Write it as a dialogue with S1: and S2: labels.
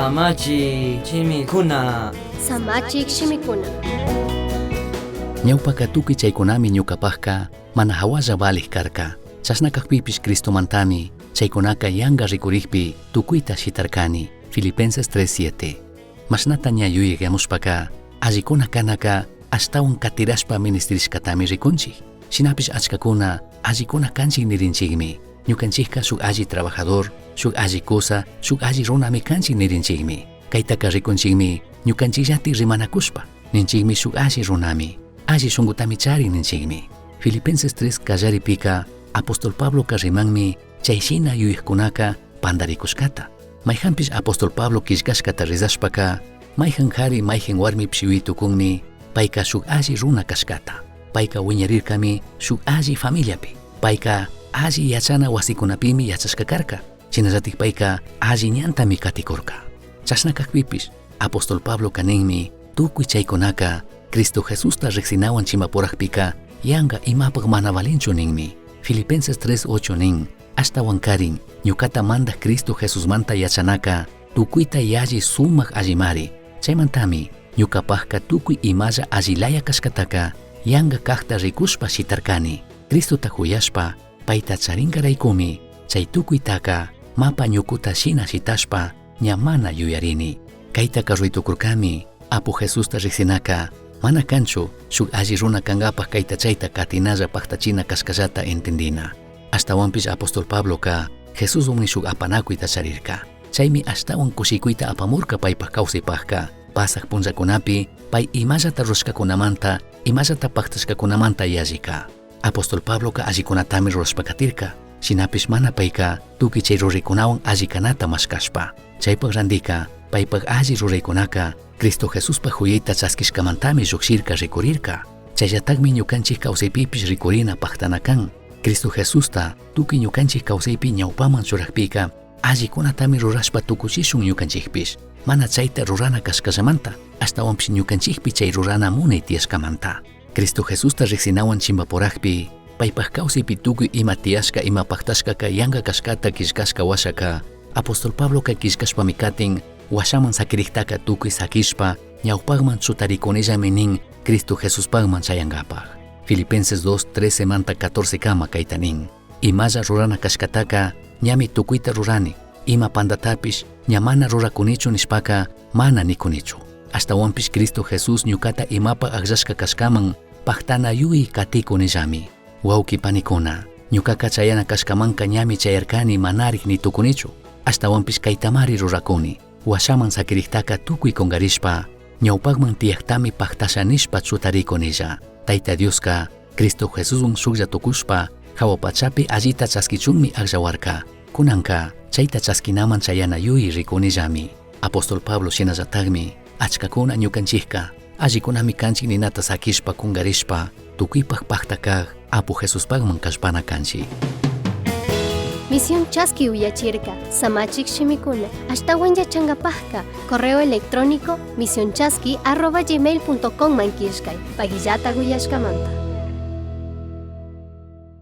S1: Samachik shimikuna.
S2: Samachik shimikuna.
S3: Ñawpaka tukuy chaykunami ñukapajka mana hawalla valij karka. Chashna kajpipish Cristomantami chaykunaka yanka rikurikpi tukuyta shitarkani. Filipenses 3:7. Mashnata ña yuyaykamushpaka allikuna kanaka ashtawan katirashpa ministrishkatami rikunchik. Shinapish achkakuna allikuna kanchik nirinchikmi. Ñukanchikka shuk alli trabajador, shuk alli kusa, shuk alli runami kanchik nirinchikmi. Kaytaka rikunchikmi ñukanchikllati rimanakushpa. Ninchikmi shuk alli runami, alli shunkutami charin ninchikmi. Filipenses 3 kallaripika apóstol Pabloka rimanmi chayshina yuyajkunaka pandarikushkata. Mayjanpish apóstol Pablo killkashkata rizashpaka mayjan kari mayjan warmipish yuyay tukunmi payka shuk alli runa kashkata. Payka wiñarirkami shuk alli familiapi. Payka alli yachana wasikunapimi yachashka karka. Shinallatik payka alli ñantami katikurka. Chashna kakpipish apóstol Pabloka ninmi tukuy chaykunaka Cristo Jesusta riqsinawan chimpapurakpika yanka imapaq mana valinchu ninmi. Filipenses 3:8 nin ashtawan karin ñukata mandaj Cristo Jesusmanta yachanaka tukuyta yalli sumak allimari. Chaymantami ñukapajka tukuy imalla allilaya kashkataka yanka kajta rikushpa shitarkani. Cristota juyashpa payta charinkaraykumi chay tukuytaka mapa ñukuta shina shitashpa ña mana yuyarini. Kaytaka ruytukurkami Apu Jesusta riqsinaka mana kanchu shuk alli runa kankapaj kayta chayta katinalla paktachina kashkallata entendina. Ashtawanpish apóstol Pabloka Jesuswanmi shuk apanakuyta charirka. Chaymi ashtawan kushikuyta apamurka paypaj kawsaypajka. Pasaj punllakunapi pay imallata rurashkakunamanta, imallata paktashkakunamanta yallika. Apóstol Pabloka allikunatami rurashpa katirka. Shinapish mana payka tukuy chay ruraykunawan alli kanata mashkashpa. Chaypaj randika paypaj alli ruraykunaka Cristo Jesuspaj huyayta chaskishkamantami llukshirka rikurirka. Chayllatakmi ñukanchik kawsaypipish rikurina paktana kan. Cristo Jesusta tukuy ñukanchik kawsaypi ñawpaman churakpika allikunatami rurashpa tukuchishun ñukanchikpish. Mana chayta rurana kashkallamanta, ashtawanpish ñukanchikpi chay rurana munay tiyashkamanta. Cristo Jesusta riqsinawan chimpapurakpi paypaj kawsaypi tukuy ima tiyashka ima paktashkaka yanka kashkata killkashka washaka apóstol Pabloka killkashpami katin washaman sakiriktaka tukuy sakishpa ñawpaqman chutarikunillami nin Cristo Jesuspaqman chayankapaq. Filipenses 2, 13 manta 14 kama kayta nin. Imalla rurana kashkataka ñami tukuyta rurani, ima pandatapish ña mana rurakunichu nishpaka mana nikunichu. Ashtawanpish Cristo Jesús ñukata imapaj akllashka kashkaman paktana yuyi katikunillami. Wawqi panikuna, ñukaka chayana kashkamanka ñami chayarkani manarik ni tukunichu. Ashtawanpish kaytamari rurakuni. Washaman sakiriktaka tukuy kungarishpa ñawpaqman tiyaktami paktasha nishpa chutarikunilla. Tayta Dioska Cristo Jesuswan shuklla tukushpa hawa pachapi allita chaskichunmi akllawarka. Kunanka chayta chaskinaman chayana yuyi rikunillami. Apóstol Pablo shinallatakmi achkakuna ñukanchikka allikunami kanchik ninata sakishpa kungarishpa tukuypaj pakta kaj Apu Jesuspaqman kallpana kanchik.
S2: Misión Chaski uyachirka, Samachik shimikuna, ashtawan yachankapajka, correo electrónico misionchaski@gmail.com man killkay, pagillata uyashkamanta.